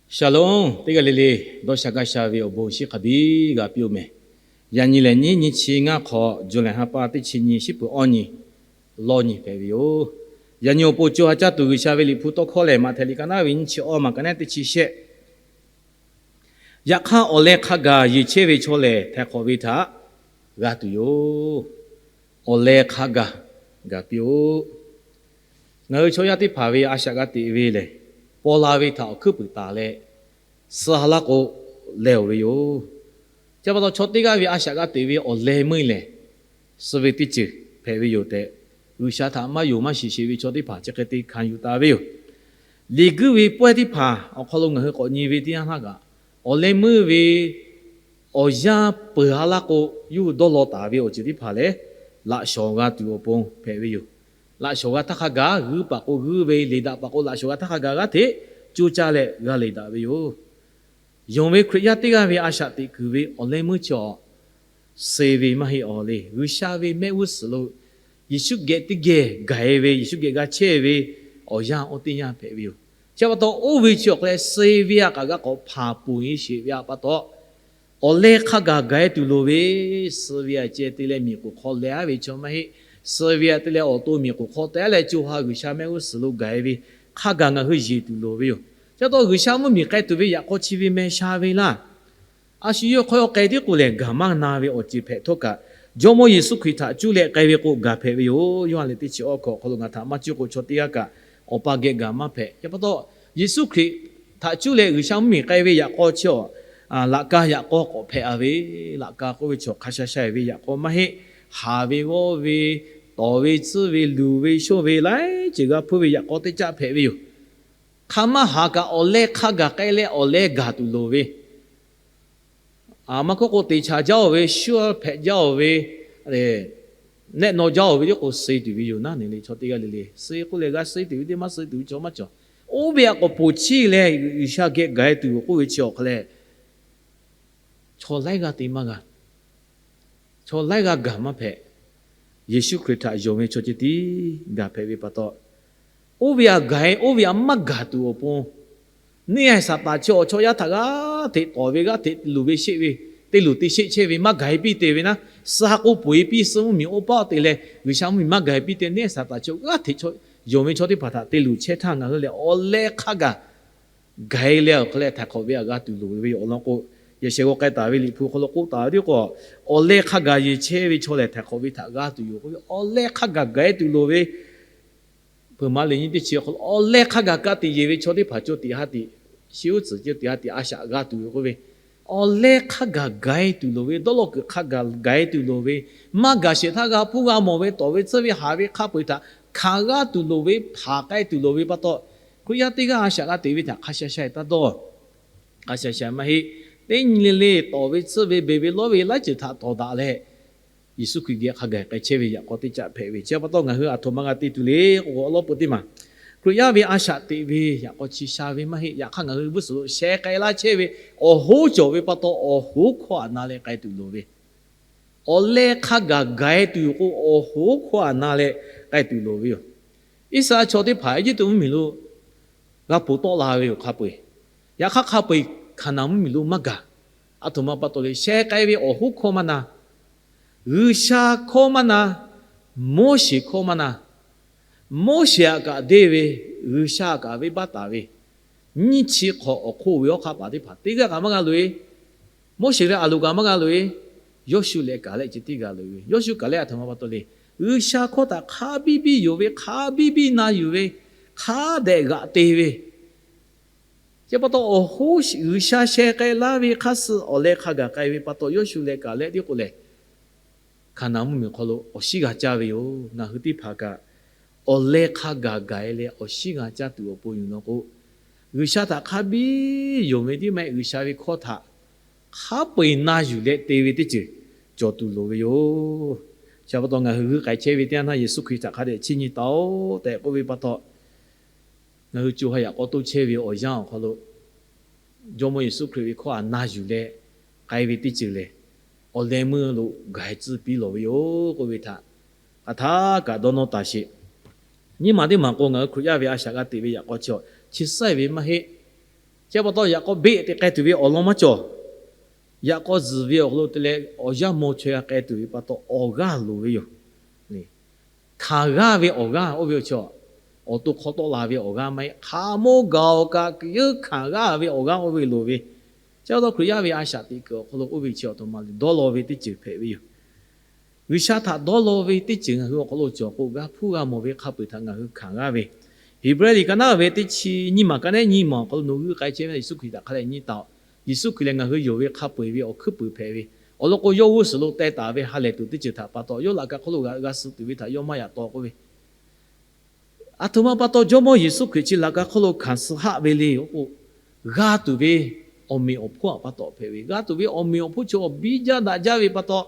Shalom, teˇ g'aˇ le le, dawˇ sha gaˇ sha ve awˬ bon shinˉ hk'a biˇ g'a piˇ-oˬ mehˬ. Yaꞈ nyi lehˬ nyiˇ nyi chi ngaˇ hk'awꞈ, July ha pa teˇ chi nyi, shiˉ peuˬ awˇ nyi, lawˇ nyi hpehꞈ ve yoˬ. Yaꞈ nyi awˬ pon co ha caˇ tuˬ G'uiˬsha ve Liꞈ hpu tawˇ hkawˇ lehˬ, Maꞈhtehˍ liꞈ ka naˉ ve nyiˇ chi awˇ maˬ ka naˉ teˇ chi shehˆ. Yaꞈ hk'aˇ, awˬ leh hk'a gaˬ yeˬ chehˇ ve chaw lehˬ, htaiˍ hk'awꞈ ve htaꞈ g'a tuˬ yoˬ. Awˬ leh hk'a gaˬ gaˬ piˇ-oˆ. Ngaˬ hui chaw yaˇ teˇ hpaˍ ve a shaꞈ g'a teꞈ ve lehˬ, paw la ve htaꞈ awˬ hkuiˉ puiˍ taˍ leh, suh ha laˇ k'o, leh-oˬ ve yoˬ. Chi pa taw, chaw teˇ g'aˇ ve a shaꞈ g'a teꞈ ve awˬ leh meuˇ lehˬ, suh ve teˇ ceuˬ hpehꞈ ve yoˬ tehꞈ, G'uiˬsha htaꞈ maˇ yonˍ maˇ shiˍ sheˍ ve chaw teˇ hpaˍ chi hk'e te hkanˍ yuˬ taˍ ve yoˬ. Liꞈ guiˇ ve pawehˇ teˇ hpaˍ awˬ hk'aw lo ngaˬ hui k'awꞈ nyi ve teˇ yanˇ htaˇ kaꞈ, awˬ leh meuˇ ve awˬ yanˇ peuˬ ha laˇ k'o, yawˇ hui dawˇ law taˍ ve awˬ ceuˬ teˇ hpaˍ lehˬ, laꞈ shawˍ g'a tuˬ awˬ pon hpehꞈ ve yoˬ. Laꞈ shawˍ g'a htaˇ hk'a gaˬ g'uiˇ paˍ k'o g'uiˇ ve, liꞈ daꞈ paˍ k'o laꞈ shawˍ g'a htaˇ hk'a gaˬ g'aˇ hteꞈ coˇ caˇ leh g'a leˬ daꞈ ve yoˬ. Yonˍ ve Hkriꞈ yaˇ teˇ g'aˇ ve a shaꞈ teꞈ kuiˬ ve awˬ leh meuˇ chi awˬ suh ve maˇ heˆ awˬ le. G'uiˬsha ve mehˆ g'uˇ suhˍ lo Yeˍsuˆ geh teˇ geh gaˬ-e ve, Yeˍsuˆ geh g'a chehˇ ve awˬ yanˇ oˇ teˇ yanˇ hpehꞈ ve yoˬ. Chi pa taw, oˇ ve chi awˬ hk'a leh suh ve a kaꞈ g'a k'awꞈ hpanˍ ponˬ-e sheˍ ve pa taw, awˬ leh hk'a gaˬ gaˬ-e tuˬ loˍ ve, suh ve a ceh te leh miˬ k'oˍ hk'aw leh aˉ ve chaw maˇ heˆ. Suh ve a te leh awˬ to miˬ k'oˍ hk'aw te aˉ leh co ha G'uiˬsha mehˆ g'uˇ suhˍ lo gaˬ-e ve hk'a gaˬ ngaˬ hui yeˬ tuˬ loˍ ve yoˬ. Chi pa taw, G'uiˬsha mvuhˇmiˬ k'ai tuˬ ve yaꞈ k'aw chi ve meh sha ve laˇ. A shu yawˇ hk'aw k'ai tiˉ k'o lehˬ, gaˬ maˇ na ve awˬ ceuˬ hpehꞈ htawˇ kaꞈ, Jawˇmawˇ Yeˍsuˆ Hkriꞈ htaꞈ cuˇ leh k'ai ve k'o gaˬ hpehꞈ ve yoˬ. Yoˇhanˬ liꞈ teˇ chi awˇ hkawꞈ awˬ hk'aw lo ngaˬ htaꞈ maˇ cuˇ k'o, chaw teˇ g'aˇ kaꞈ awˬ pa geh gaˬ maˇ hpehꞈ. Chi pa taw, Yeˍsuˆ Hkriꞈ htaꞈ cuˇ leh G'uiˬsha mvuhˇmiˬ k'ai ve yaꞈ k'aw chi awˬ, laꞈ ka yaꞈ k'aw k'awꞈ hpehꞈ a ve, laꞈ ka k'oˆ ve chaw hk'a sha sha ve yaꞈ k'aw maˇ heˆ. Haˍ ve g'awˇ ve, tawˍ ve tcuhˇ ve, luˬ ve shonˇ ve, laiˉ ceuˬ g'a hpuˇ ve yaꞈ k'aw teˇ caˆ hpehꞈ ve yoˬ. Hk'aˬ ma haˍ kaꞈ awˬ leh hk'a gaˬ k'ai leh awˬ leh gaˬ tuˬ loˍ ve, a maˇ k'oˆ k'o, teꞈ chaˍ jaˇ-oˬ ve, shu hpehꞈ jaˇ-oˬ ve, nehˆ naw jaˇ-oˬ ve tiˉ k'o, suh tuˬ ve yoˬ naˉ. Neˬ le, chaw teˇ g'aˇ le le, suh k'oˆ leh g'a suh tuˬ ve teˇ maˇ suh tuˬ ve chaw maˇ cawˬ. Oˇ ve a k'awꞈ poˬ chiˇ leh G'uiˬsha geh gaˬ-e tuˬ k'oˆ ve chi awˬ hk'a leh, chaw laiˉ g'aˇ te maˇ g'a. Chaw laiˉ g'aˇ gaˬ maˇ hpehꞈ. Yeˍsuˆ Hkriꞈ htaꞈ yonˍ ve chaw ceh tiˉ gaˬ hpehꞈ ve pa taw, oˇ ve a gaˬ-e, oˇ ve a maˇ gaˬ tuˬ awˬ pon, neˇ a Saˍtanˍ chi awˬ chaw yaˇ htaꞈ g'aˇ hteꞈ tawˍ ve, g'aˇ hteꞈ luˬ ve sheˆ ve, te luˬ te sheˆ chehˇ ve, maˇ gaˬ-e piˇ te ve naˉ, suh ha k'o poˬ-e piˇ, suh mvuhˇmiˬ oˇ paˆ te leh G'uiˬsha mvuhˇmiˬ maˇ gaˬ-e piˇ te, neˇ a Saˍtanˍ chi g'aˇ hteꞈ yonˍ ve chaw teˇ hpaˍ htaꞈ te luˬ chehˇ htaˇ, ngaˬ hui lehˬ awˬ leh hk'a gaˬ gaˬ-e leh awˬ hk'a leh htaiˍ hk'awꞈ ve a g'a tuˬ loˍ ve yoˬ. Awˬ lawn k'o, yehˬ shehˍ g'aw k'ai taˍ ve Liꞈ hpu hk'aw lo k'oˆ taˍ ve tiˉ k'o, awˬ leh hk'a gaˬ yeˬ chehˇ ve chaw lehˬ, htaiˍ hk'awꞈ ve htaꞈ g'a tuˬ yoˬ k'oˆ ve, awˬ leh hk'a gaˬ gaˬ-e tuˬ loˍ ve, peuˬ maˍ lehˬ nyiˇ teˇ chi awˬ leh hk'a gaˬ ka tiꞈ yeˬ ve chaw teˇ hpaˍ cawˬ tiꞈ ha tiꞈ, shiˉ uˉ tcuhˍ cawˬ tiꞈ ha tiꞈ a shaꞈ g'a tuˬ yoˬ k'oˆ ve, awˬ leh hk'a gaˬ gaˬ-e tuˬ loˍ ve, dawˇ law kuiˬ hk'a gaˬ gaˬ-e tuˬ loˍ ve, maˇ gaˬ shehˍ htaˇ g'a hpuˇ g'a mawˬ ve, tawˍ ve tcuhˇ ve haˍ ve hk'a peu-eˬ htaꞈ hkanˍ g'a tuˬ loˍ ve, hpanˍ k'ai tuˬ loˍ ve pa taw, Hkriꞈ yaˇ teˇ g'aˇ a shaꞈ g'a teꞈ ve htaꞈ hk'a sha sha taˇ dawˇ. Hk'a sha sha maˇ heˆ. Teˇ nyi le le tawˍ ve tcuhˇ ve beˬ ve lawˇ ve laiˉ ceuˬ htaꞈ tawˍ daꞈ leh, Yeˍsuˆ Hkriꞈ geh hk'a gaˬ k'ai chehˇ ve yaꞈ k'aw teˇ caˆ hpehꞈ ve. Chi pa taw ngaˬ hui a htoꞈ ma g'a te tuˬ le k'o, awˬ lawn peu teˇ maˬ Hkriꞈ yaˇ ve a shaꞈ teꞈ ve yaꞈ k'aw chi sha ve maˇ heˆ. Yaꞈ hk'aˇ ngaˬ hui g'uˇ suhˍ lo sheh k'ai laˇ chehˇ ve awˬ hoˉ cawˬ ve pa taw, awˬ hoˉ hkawˇ aꞈ na leh k'ai tuˬ loˍ ve, awˬ leh hk'a gaˬ gaˬ-e tuˬ yoˬ k'o, awˬ hoˉ hkawˇ aꞈ na leh k'ai tuˬ loˍ ve yoˬ. Iˉsaˍreˍlaˆ chaw teˇ hpaˍ Eˇjiˇtuꞈ mvuhˇmiˬ lo g'a ponˬ tawˆ la ve yoˬ hk'a peu-eˬ. Yaꞈ hk'aˇ hk'a peu-eˬ Hkaˍnanˍ mvuhˇmiˬ lo maˇ gaˬ. A htoꞈ ma pa taw le, sheh k'ai ve awˬ hoˉ hkawˇ maˇ na, G'uiˬsha hkawˇ maˇ na, Moˉseˍ hkawˇ maˇ na. Moˉseˍ aꞈ kaꞈ deˇ ve, G'uiˬsha aꞈ kaꞈ venˇbaˆ taˍ ve, nyiˇ chi hk'awꞈ awˬ hk'oˆ ve awˬ hk'aˇ paˍ teˇ hpaˍ teˇ g'aˇ kaꞈ maˇ g'a loꞈ-e. Moˉseˍ leh Aˍronˍ kaꞈ maˇ g'a loꞈ-e. Yawˇshuˆ leh Kaˍlehˆ ceh tiˉ g'a loꞈ ve. Yawˇshuˆ Kaˍlehˆ a htoꞈ ma pa taw le, G'uiˬsha hkawˇ htaꞈ hk'a biˇ biˇ yonˍ ve, hk'a biˇ biˇ na yuˬ ve, hk'a dehꞈ g'aꞈ te ve, chi pa taw awˬ hoˉ G'uiˬsha sheh k'ai laˇ ve hk'aˇ suh awˬ leh hk'a gaˬ k'ai ve pa taw, Yawˇshuˆ leh Kaˍlehˆ tiˉ k'o lehˬ, Hkaˍnanˍ mvuhˇmiˬ hk'aw lo awˬ shinˉ g'a caˇ ve yoˬ. Ngaˬ hui teˇ hpaˍ kaꞈ awˬ leh hk'a gaˬ gaˬ-e leh awˬ shinˉ g'a caˇ tuˬ awˬ pon yoˬ law k'o, G'uiˬsha htaꞈ hk'a biˇ yonˍ ve tiˉ maˇ heˆ, G'uiˬsha ve hkawˇ htaꞈ hk'a peu-eˬ na yuˬ leh te ve teˇ ceuˬ cawˬ tuˬ loˍ ve yoˬ. Chi pa taw ngaˬ hui g'uiˇ k'ai chehˇ ve teˇ yanˇ htaˇ Yeˍsuˆ Hkriꞈ htaꞈ hk'a dehꞈ chiˇ nyi taˍ-oꞈ tehꞈ k'oˆ ve pa taw, ngaˬ hui co ha yaꞈ k'aw toˇ chehˇ ve awˬ yanˇ awˬ hk'aw lo Jawˇmawˇ Yeˍsuˆ Hkriꞈ ve hkawˇ htaꞈ na yuˬ leh k'ai ve teˇ ceuˬ lehˬ, awˬ leh meuˇ lo gaˬ-e tcuhˇ piˇ lawˬ ve yoˬ k'oˆ ve htaꞈ hk'aˬ htaˇ kaꞈ dawˇ nawˇ taˍ sheˍ. Nyiˇ maˬ teˇ maˬ k'o, ngaˬ hui Hkriꞈ yaˇ ve a shaꞈ g'a teꞈ ve yaꞈ k'aw chi chi suhˉ-e ve maˇ heˆ. Chi pa taw yaꞈ k'aw beˆ te k'ai tuˬ ve awˬ lawn maˇ cawˬ. Yaꞈ k'aw zuhˬ ve awˬ hk'aw lo te leh awˬ yanˇ maw chaweh k'ai tuˬ ve pa taw awˬ g'aˇ loˍ ve yoˬ. Hkanˍ g'aˇ ve awˬ g'aˇ oˇ ve awˬ chi, awˬ to hk'aw tawˆ la ve awˬ g'aˇ maˇ heˆ. Hk'aˬ mawˇ gaˬ awˬ kaꞈ yeuˇ hkanˍ g'aˇ ve awˬ g'aˇ oˇ ve loˍ ve. Chi pa taw Hkriꞈ yaˇ ve a shaꞈ teꞈ kuiˬ awˬ hk'aw lo oˇ ve chi awˬ htoꞈ ma le dawˇ law ve teˇ ceuˬ hpehꞈ ve yoˬ. G'uiˬsha htaꞈ dawˇ law ve teˇ ceuˬ ngaˬ hui awˬ hk'aw lo cawˬ k'o, g'a hpuˇ g'a mawˬ ve hk'a peu-eˬ htaꞈ ngaˬ hui hkanˍ g'aˇ ve. Heˍbrehˇ liꞈ ka naˉ ve teˇ chi nyiˇ maˬ ka nehˉ nyiˇ maˬ awˬ hk'aw lo nawˬ g'uiˇ k'ai chehˇ ve Yeˍsuˆ Hkriꞈ htaꞈ hk'a dehꞈ nyi taˍ-oꞈ. Yeˍsuˆ Hkriꞈ lehˬ ngaˬ hui yonˍ ve hk'a peu-eˬ ve awˬ hkuiˉ puiˍ hpehꞈ ve, awˬ lawn k'o yawˇ g'uˇ suhˍ lo teh taˍ ve ha lehˬ tuˬ teˇ ceuˬ htaꞈ pa taw yawˇ laꞈ ka hk'oˆ lo g'a g'a suh tuˬ ve htaꞈ yawˇ maˇ yaꞈ taw k'oˆ ve, aˬ htoꞈ ma pa taw Jawˇmawˇ Yeˍsuˆ Hkriꞈ chi laꞈ ka hk'oˆ lo hkanˍ suh haˆ ve le k'o, g'a tuˬ ve awˬ meꞈ awˬ hponˇ htaꞈ pa taw hpehꞈ ve, g'a tuˬ ve awˬ meꞈ awˬ hponˇ chi awˬ biˇ jaˇ daꞈ jaˇ ve pa taw,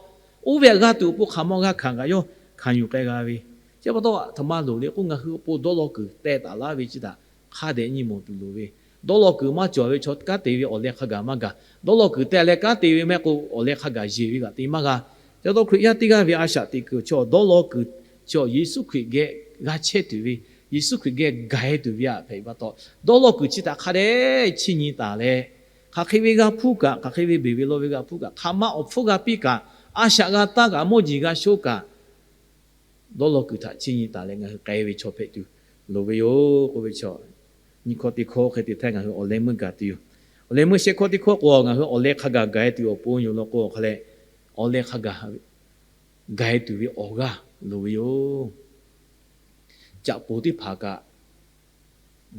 oˇ ve htaꞈ g'a tuˬ awˬ pon hk'aˬ ma g'a hkanˍ kaꞈ yawˇ hkanˍ yuˬ k'ai g'a ve. Chi pa taw aˬ htoꞈ ma loˍ le k'o, ngaˬ hui awˬ pon dawˇ law kuiˬ teh taˍ laˇ ve chi htaꞈ hk'a dehꞈ nyi mawˬ tuˬ loˍ ve. Dawˇ law kuiˬ maˇ cawˬ ve chaw kanˉ te ve awˬ leh hk'a gaˬ maˇ gaˬ. Dawˇ law kuiˬ teh leh kanˉ te ve mehˆ k'o, awˬ leh hk'a gaˬ yeˬ ve g'aꞈ te maˇ g'a. Chi pa taw Hkriꞈ yaˇ teˇ g'aˇ ve a shaꞈ teꞈ kuiˬ chi dawˇ law kuiˬ chi Yeˍsuˆ Hkriꞈ geh g'a chehˇ tuˬ ve, Yeˍsuˆ Hkriꞈ geh gaˬ-e tuˬ ve htaꞈ hpehꞈ ve pa taw, dawˇ law kuiˬ chi htaꞈ hk'a dehꞈ chiˇ nyi taˍ leh, hk'aˬ hk'e ve g'a hpuˇ kaꞈ, hk'aˬ hk'e ve beˬ ve law ve g'a hpuˇ kaꞈ, hk'aˬ ma awˬ hpfuhˇ g'a piˇ kaꞈ, a shaꞈ g'a taˇ kaꞈ, mawˇ jeˬ g'a shoˆ kaꞈ, dawˇ law kuiˬ htaꞈ chiˇ nyi taˍ leh ngaˬ hui k'ai ve chaw hpehꞈ tuˬ loˍ ve yoˬ k'oˆ ve chaw, nyi hkawˇ teˇ hkawˇ hk'e te htaˇ ngaˬ hui awˬ leh meuˇ gaˬ tuˬ yoˬ. Awˬ leh meuˇ shehˆ hkawˇ teˇ hkawˇ k'o, ngaˬ hui awˬ leh hk'a gaˬ gaˬ-e tuˬ awˬ pon yoˬ law k'o, awˬ hk'a leh awˬ leh hk'a gaˬ gaˬ-e tuˬ ve awˬ g'aˇ loˍ ve yoˬ. Caꞈ poˍ teˇ hpaˍ kaꞈ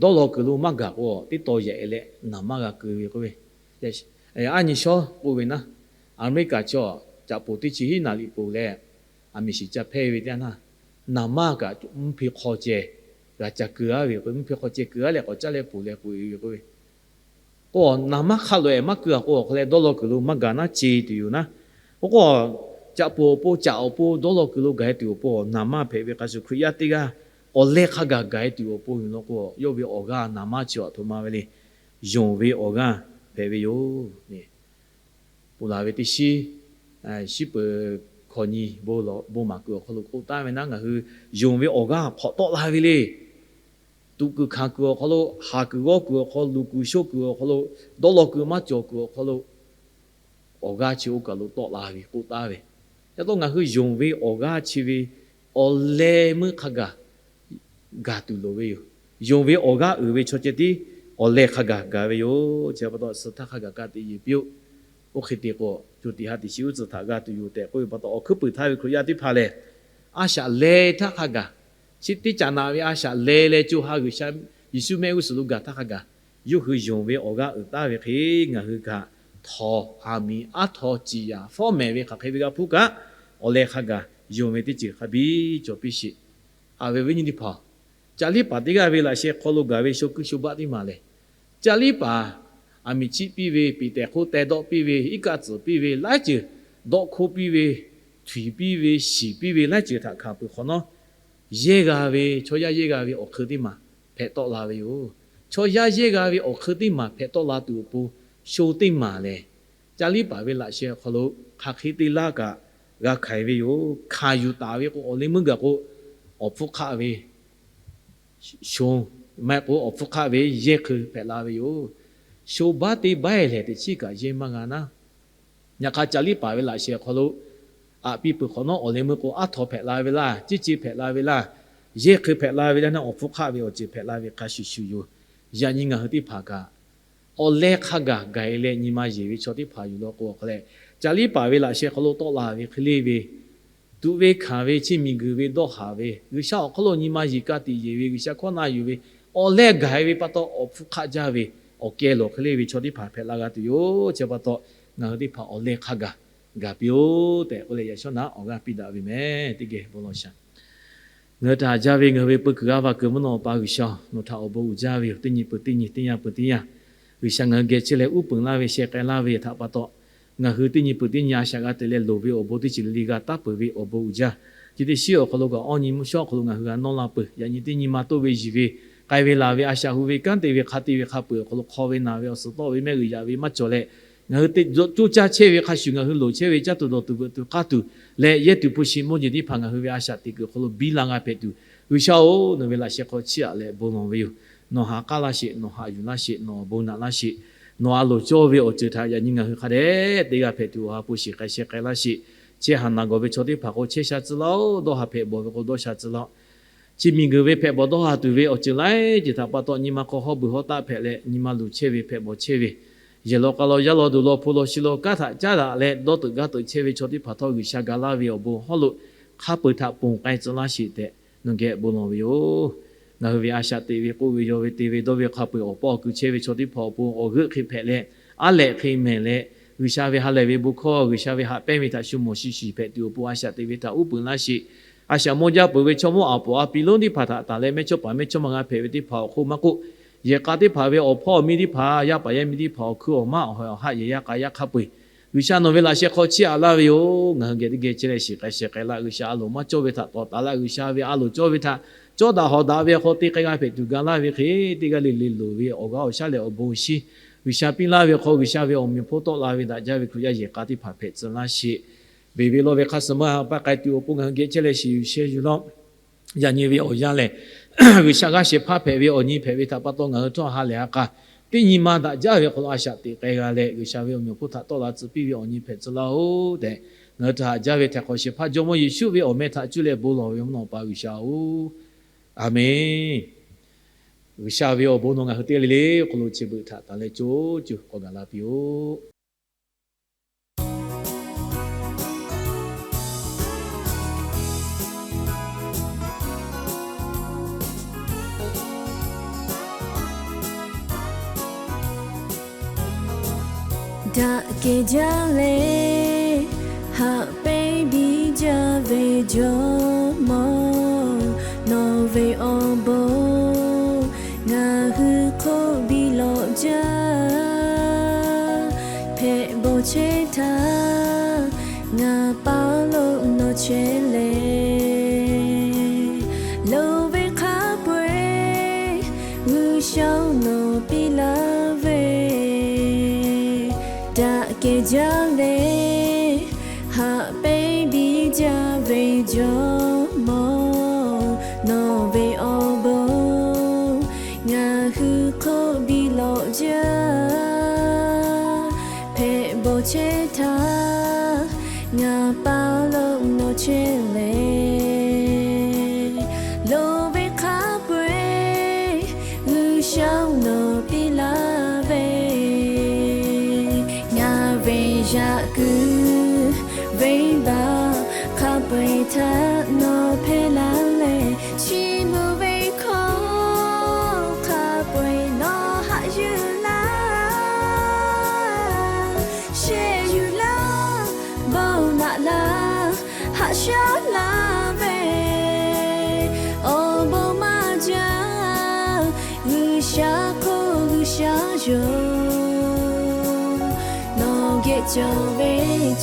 dawˇ law kuiˬ lo maˇ gaˬ k'o, teˇ taw yaꞈ-e leh naˍ manˇ g'a keu ve k'oˆ ve, aˉ nyi shawˉ k'oˆ ve naˉ, Aˍmeˍriˆkaˍ chaw caꞈ poˍ teˇ chi hiˉ naˍ riˍ poˍ leh, aˬ miˍ shiˍ ca hpehˇ ve teˇ yanˇ, naˍ manˇ kaꞈ mvuhˇ hpe hk'aw ceh g'a ca keu-a ve k'o, mvuhˇ hpe hk'aw ceh keu-a leh k'awꞈ caˉ leh poˬ leh k'oꞈ-e ve k'oˆ ve k'o, naˍ manˇ hk'a loꞈ-e maˇ keu-a k'o, awˬ hk'a leh dawˇ law kuiˬ lo maˇ gaˬ naˉ ce tuˬ yoˬ naˉ. Oˇ k'o, caꞈ poˍ awˬ pon, caꞈ awˬ pon dawˇ law kuiˬ lo gaˬ-e tuˬ awˬ pon naˍ manˇ hpehꞈ ve hk'a shuˍ, Hkriꞈ yaˇ teˇ g'aˇ awˬ leh hk'a gaˬ gaˬ-e tuˬ awˬ pon yoˬ law k'o, yawˇ ve awˬ g'aˇ naˍ manˇ chi awˬ htoꞈ ma ve le, yonˍ ve awˬ g'aˇ hpehꞈ ve yoˬ. Ponˬ laˬ ve teˇ shiˉ, shiˉ peuˬ hkawꞈ nyi bon maˍ kuiˬ awˬ hk'aw lo k'oˆ taˍ ve naˉ, ngaˬ hui yonˍ ve awˬ g'aˇ hk'awꞈ tawˆ la ve le. Tuꞈ kuiˬ hkanˍ kuiˬ awˬ hk'aw lo, haˍ kuiˬ g'awˇ kuiˬ awˬ hk'aw lo, luˬ kuiˬ sho kuiˬ awˬ hk'aw lo, dawˇ law kuiˬ maˇ cawˬ kuiˬ awˬ hk'aw lo, awˬ g'aˇ chi oˇ kaˬ lo tawˆ la ve k'oˆ taˍ ve. Yaꞈ taw ngaˬ hui yonˍ ve awˬ g'aˇ chi ve awˬ leh meuˇ hk'a gaˬ gaˬ tuˬ loˍ ve yoˬ. Yonˍ ve awˬ g'aˇ uiˍ ve chaw ceh tiˉ awˬ leh hk'a gaˬ gaˬ ve yoˬ. Chi pa taw suh htaˇ hk'a gaˬ ka tiꞈ yeˬ piˇ-oˆ. Oˇ hk'e te k'o, co tiꞈ ha tiꞈ shiˍ uˉ tcuhˬ htaꞈ g'a tuˬ yoˬ tehꞈ k'oˆ ve pa taw, awˬ hkuiˉ puiˍ htaˇ ve Hkriꞈ yaˇ teˇ hpaˍ lehˬ, a shaꞈ leh htaˇ hk'a gaˬ, chi teˇ caꞈ naꞈ ve a shaꞈ leh leh co ha G'uiˬsha Yeˍsuˆ mehˆ g'uˇ suhˍ lo gaˬ htaˇ hk'a gaˬ, yawˇ hui yonˍ ve awˬ g'aˇ uiˍ taˍ ve hk'e ngaˬ hui kaꞈ, htawnˍ aˬ miˍ aˉ htaw ciˍ yaˍ fawˉ mehˍ ve hk'aˬ hk'e ve g'a hpuˇ kaꞈ, awˬ leh hk'a gaˬ yonˍ ve teˇ ceuˬ hk'a biˇ cawˬ piˇ sheˍ. Haꞈ ve viˉ nyi teˇ hpaˍ, caˇ liˇ paˍ teˇ g'aˇ ve laꞈ sheh hk'aw lo gaˬ ve sho kuiˇ sho baˆ teˇ maˬ lehˬ, caˇ liˇ paˍ aˬ miˍ chiˆ piˇ ve, piꞈ tehˬ hk'oˆ teh dawˆ piˇ ve, iˉ kaˆ tcuhˍ piˇ ve, laiˉ ceuˬ dawˆ hk'oˆ piˇ ve, htuiˍ piˇ ve, shiˍ piˇ ve, laiˉ ceuˬ htaꞈ hkanˍ peuˬ hk'awꞈ nawˉ, yehˇ g'a ve, chaw yaˇ yehˇ g'a ve awˬ hk'eun teˇ maˬ hpehꞈ tawˆ la ve yoˬ. Chaw yaˇ yehˇ g'a ve awˬ hk'eun teˇ maˬ hpehꞈ tawˆ la tuˬ awˬ pon, sho teˇ maˬ lehˬ, caˇ liˇ paˍ ve laꞈ sheh awˬ hk'aw lo hk'aˬ hk'e te laˇ kaꞈ g'a hkanˍ ve yoˬ. Hkanˍ yuˬ taˍ ve k'o, awˬ leh meuˇ gaˬ k'o, awˬ hpfuhˇ hk'aˆ ve sho, maˇ heˆ k'o awˬ hpfuhˇ hk'aˆ ve yehˇ hk'eun hpehꞈ la ve yoˬ. Sho baˆ teˇ baˆ-e lehˬ, teꞈ chiˉ kaꞈ yehˇ maˇ g'a naˉ. Yaꞈ hk'aˇ, caˇ liˇ paˍ ve laꞈ sheh awˬ hk'aw lo aꞈ piˇ peuˬ hk'awꞈ nawˉ, awˬ leh meuˇ k'o, aˉ htaw hpehꞈ la ve laˇ, ceˇ ce hpehꞈ la ve laˇ, yehˇ hk'eun hpehꞈ la ve laˇ, awˬ hpfuhˇ hk'aˆ ve awˬ ceuˬ hpehꞈ la ve hk'a shuˍ shuˍ yoˬ. Yaꞈ nyi ngaˬ hui teˇ hpaˍ kaꞈ, awˬ leh hk'a gaˬ gaˬ-e leh nyi ma yeˬ ve chaw teˇ hpaˍ yoˬ law k'o, awˬ hk'a leh, caˇ liˇ paˍ ve laꞈ sheh hk'aw lo tawˆ la ve hk'e le ve, tuꞈ ve hkanˍ ve, chiˇ miˬ guiˬ ve, dawˇ haˍ ve, G'uiˬsha awˬ hk'aw lo nyi ma yeˬ ka tiꞈ yeˬ ve, G'uiˬsha hkawˇ na yuˬ ve, awˬ leh gaˬ-e ve pa taw, awˬ hpfuhˇ hk'aˆ jaˇ ve, awˬ keh lawˬ hk'e le ve chaw teˇ hpaˍ hpehꞈ la g'a tuˬ yoˬ. Chi pa taw, ngaˬ hui teˇ hpaˍ awˬ leh hk'a gaˬ gaˬ piˇ-oˆ tehꞈ k'oˆ leh, yaꞈ shawˉ naꞈ awˬ g'aˇ piˇ daꞈ ve meh. Teˇ geh bon lawˬ shaˍ. Ngaˬ hui htaꞈ haꞈ jaˇ ve ngaˬ hui ve peu kuiˬ g'aˇ va kuiˬ mvuhˇ naw Awˬ pa G'uiˬsha-oˬ, nawˬ htaꞈ awˬ bon uiˍ jaˇ ve yoˬ. Teˇ nyi peuˬ teˇ nyi, teˇ yanˇ peuˬ teˇ yanˇ, G'uiˬsha ngaˬ hui geh chehˇ leh uˉ peunˍ laˇ ve, sheh k'ai laˇ ve htaꞈ pa taw, ngaˬ hui teˇ nyi peuˬ teˇ nyi a shaꞈ g'a te leh loˍ ve awˬ bon teˇ ceuˬ le le g'a taˉ peuˬ ve awˬ bon uiˍ jaˇ. Chi teˇ shiˉ awˬ hk'aw lo kaꞈ awˇ nyi mvuhˇ shawˉ awˬ hk'aw lo ngaˬ hui g'a nawˇ la peuˬ. Yaꞈ nyi teˇ nyi ma toˆ ve yiˬ ve, k'ai ve laˬ ve, a shaꞈ hu ve, kanˉ te ve, hk'a te ve hk'a peuˬ awˬ hk'aw lo hk'aw ve naˬ ve awˬ suhˍ tawˆ ve mehˆ g'uiˬ yaꞈ ve maˇ cawˬ leh, ngaˬ hui te coˇ caˇ chehˇ ve hk'a shuˍ ngaˬ hui loˍ chehˇ ve caˇ tuˬ dawˬ tuˬ veuꞈ tuˬ k'aˇ tuˬ leh yehˇ tuˬ hpu shi mawˇ jeˬ teˇ hpaˍ ngaˬ hui ve a shaꞈ teꞈ kuiˬ awˬ hk'aw lo biˇ la g'a hpehꞈ tuˬ, G'uiˬsha-oˬ, nawˬ ve laꞈ sheh hk'aw chiˇ aꞈ leh bon lawˬ ve yoˬ. Nawˬ haꞈ k'aˉ laˇ sheˍ, nawˬ haꞈ yuˬ laˇ sheˍ, nawˬ awˬ bon naꞈ laˇ sheˍ, nawˬ a loˍ cawˇ ve awˬ ceuˬ htaꞈ yaꞈ nyi ngaˬ hui hk'a dehꞈ teˇ g'aˇ hpehꞈ tuˬ awˬ ha hpu shiˍ k'ai sheh k'ai laˇ sheˍ. Chehˇ haˍ naˬ gawˬ ve chaw teˇ hpaˍ k'o chehˇ sha tcuh laˇ-oˆ. Dawˇ haˍ hpehꞈ bawˬ ve k'o dawˇ sha tcuh laˇ-oˆ. Chi miˬguiˬ ve hpehꞈ bawˬ dawˇ haˍ tuˬ ve awˬ ceuˬ laiˉ ceuˬ htaꞈ pa taw nyi ma hk'aw hawˉ beuˬ hawˉ taˆ hpehꞈ leh, nyi ma luˬ chehˇ ve hpehꞈ bawˬ chehˇ ve, yehˬ law k'a law yaˇ law duˬ law hpu law shi law kanˉ htaꞈ caˉ daꞈ leh dawˇ teuꞈ gaˇ teuꞈ chehˇ ve chaw teˇ hpaˍ htawˇ G'uiˬsha ga laˇ ve awˬ bon hawˉ lo hk'a peu-eˬ htaꞈ ponˬ k'ai tcuh laˇ sheˍ tehꞈ nawˬ geh bon lawˬ ve yoˬ. Ngaˬ hui ve a shaꞈ teꞈ ve k'oˆ ve yaw ve te ve dawˇ ve hk'a peu-eˬ awˬ paw awˬ kuiˬ chehˇ ve chaw teˇ hpaˍ awˬ pon awˬ g'euˆ hk'e hpehꞈ leh, aˉ lehꞈ hk'e mehˍ leh, G'uiˬsha ve ha lehˬ ve bon hkawˇ, G'uiˬsha ve haꞈ pehnˇ ve htaꞈ shu mawˬ shiˍ shiˍ hpehꞈ tuˬ awˬ pon a shaꞈ teꞈ ve htaꞈ uˉ peunˍ laˇ sheˍ. A shaꞈ mawˇ jaˇ peuˬ ve chaw mawˇ aˍ poˍ a pi lonˉ teˇ hpaˍ htaꞈ tanˬ leh mehˇchawˇpaˍ mehˇchawˇma g'a hpehꞈ ve teˇ hpaˍ awˬ hk'oˆ maˇ k'oˆ, yehˬ k'a teˇ hpaˍ ve awˬ hpawˇ awˬ miˇ teˇ hpaˍ, yaˇ paˍ yaˇ miˇ teˇ hpaˍ awˬ hkui awˬ maˇ awˬ hawehˬ awˬ haˆ yehˬ yaˇ k'a yaˇ hk'a peu-eˬ, G'uiˬsha nawˬ ve laꞈ sheh hk'aw chiˇ aꞈ laˇ ve yoˬ. Ngaˬ hui geh teˇ geh chehˇ leh shiˍ k'ai sheh k'ai laˇ. G'uiˬsha a loˍ maˇ cawˇ ve htaꞈ tawˍ taˍ laˇ. G'uiˬsha ve a loˍ cawˇ ve htaꞈ cawˇ daꞈ hawˍ daꞈ ve awˬ hk'aw te k'ai g'a hpehꞈ tuˬ ga laˇ ve hk'e, teˇ g'aˇ le le loˍ ve awˬ g'aˇ awˬ shaˉ leh awˬ bon awˬ shinˉ G'uiˬsha piˇ laˇ ve hk'aw, G'uiˬsha ve awˬ meꞈ awˬ hponˇ tawˆ la ve daꞈ jaˇ ve Hkriꞈ yaˇ yehˬ k'a teˇ hpaˍ hpehꞈ tcuh laˇ sheˍ. Beˬ ve lawˇ ve hk'a suhˍ maˇ pa k'ai tuˬ awˬ pon ngaˬ hui geh chehˇ leh shiˍ yuˬ sheh yuˬ laˇ-oˆ. Yaꞈ nyi ve awˬ yanˇ lehˬ, G'uiˬsha g'aˇ shehˍ hpaˇ hpehꞈ ve awˬ nyi hpehꞈ ve htaꞈ pa taw ngaˬ hui htawˇ ha lehˬ ha k'a teˇ nyi ma daꞈ jaˇ ve hk'aw lo a shaꞈ teꞈ k'ai g'a leh, G'uiˬsha ve awˬ meꞈ awˬ hponˇ htaꞈ tawˆ la tcuh piˇ ve awˬ nyi hpehꞈ tcuh laˇ-oˆ tehꞈ, ngaˬ hui htaꞈ haꞈ jaˇ ve htaiˍ hk'awꞈ shehˍ hpaˇ Jawˇmawˇ Yeˍsuˆ ve awˬ meh htaꞈ cuˇ leh bon lawˬ ve mvuhˇ naw pa G'uiˬsha-oˬ, Aˍmenˍ. G'uiˬsha ve awˬ bon nawˬ ngaˬ hui teˇ g'aˇ le le awˬ hk'aw lo chi beuꞈ htaꞈ taˍ leh co cuˬ k'awꞈ gaˬ la piˇ-oˆ. Daꞈ kehˬ jaˇ leh haꞈ pehnˇ biˇ jaˇ ve Jawˇmawˇ, nawˬ ve awˬ bon ngaˬ hui hk'oˆ biˇ lawꞈ jaˇ. Hpehꞈ bawˬ chehˇ htaˇ ngaˬ paˍ lo nawˬ chehˇ leh, loˍ ve hk'a peu-eˬ G'uiˬsha nawˬ piˇ laˇ ve, daꞈ kehˬ jaˇ leh haꞈ pehnˇ biˇ jaˇ ve Jawˇmawˇ, nawˬ ve awˬ bon ngaˬ hui hk'oˆ biˇ lawꞈ jaˇ. Hpehꞈ bawˬ chehˇ htaˇ ngaˬ paˍ lo nawˬ chehˇ leh, loˍ ve hk'a peu-eˬ G'uiˬsha nawˬ piˇ laˇ ve, ngaˬ ve yaꞈ kuiˬ venˇbaˆ hk'a peu-eˬ htaꞈ nawˬ hpehˇ laˇ leh, chi mvuh ve hkawˇ hk'a peu-eˬ nawˬ haꞈ yuˬ laˇ, shehˍ yuˬ laˇ, bon naꞈ laˇ, haꞈ shaˉ laˇ ve awˬ bon maˇ jaˇ. G'uiˬsha hk'oˆ G'uiˬsha yoˬ. Nawˬ geh cawˬ ve,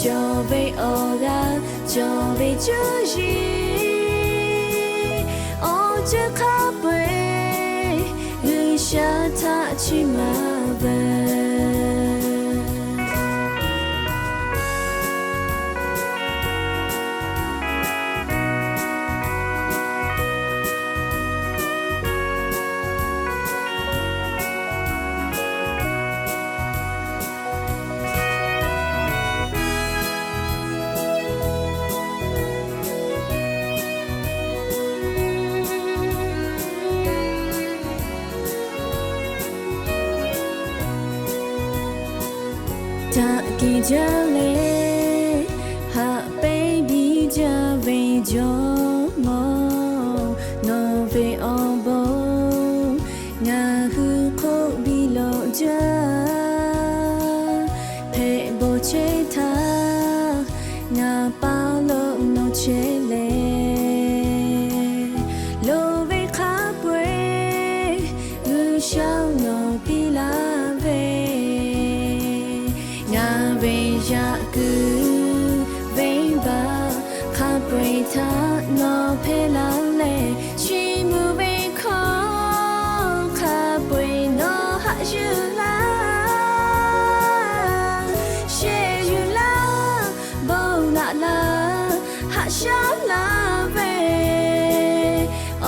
cawˬ ve awˬ g'aˇ, cawˬ ve cuˇ yiˍ, awˬ ceuˬ hk'a peu-eˬ G'uiˬsha htaꞈ chiˇ maˍ ve. Daꞈ kehˬ jaˇ leh haꞈ pehnˇ biˇ jaˇ ve Jawˇmawˇ, nawˬ ve awˬ bon ngaˬ hui hk'oˆ biˇ lawꞈ jaˇ. Hpehꞈ bawˬ chehˇ htaˇ ngaˬ paˍ lo nawˬ chehˇ leh, loˍ ve hk'a peu-eˬ G'uiˬsha nawˬ piˇ laˇ ve, ngaˬ ve yaꞈ kuiˬ venˇbaˆ hk'a peu-eˬ htaꞈ nawˬ hpehˇ laˇ leh, chi mvuh ve hkawˇ hk'a peu-eˬ nawˬ haꞈ yuˬ laˇ, shehˍ yuˬ laˇ, bon naꞈ laˇ, haꞈ shaˉ laˇ ve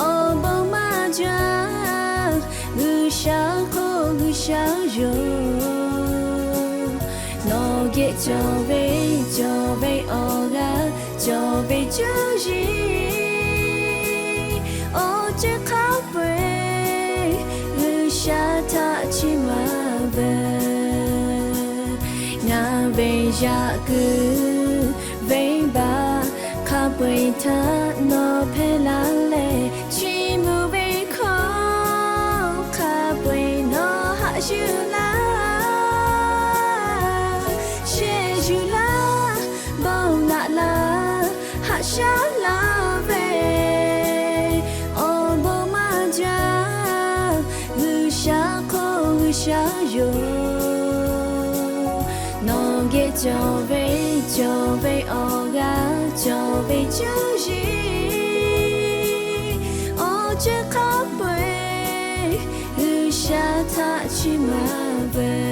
awˬ bon maˇ jaˇ. shaˉ yoˬ. Nawˬ geh cawˬ ve, cawˬ ve awˬ g'aˇ, cawˬ ve cuˇ yiˍ, awˬ ceuˬ hk'a peu-eˬ G'uiˬsha htaꞈ chiˇ maˍ veuˬ. Ngaˬ ve yaꞈ kuiˬ venˇbaˆ hk'a peu-eˬ htaꞈ nawˬ hpehˇ laˇ leh, chiˇ mvuh ve hkawˇ hk'a peu-eˬ nawˬ haꞈ yuˬ laˇ. Shehˍ yuˬ laˇ, bon naꞈ laˇ, haꞈ shaˉ laˇ ve awˬ bon maˇ jaˇ. G'uiˬsha hk'oˆ G'uiˬsha yoˬ. Nawˬ geh cawˬ ve, cawˬ ve awˬ g'aˇ, cawˬ ve cuˇ yiˍ, awˬ ceuˬ hk'a peu-eˬ G'uiˬsha htaꞈ chiˇ maˍ veuˬ.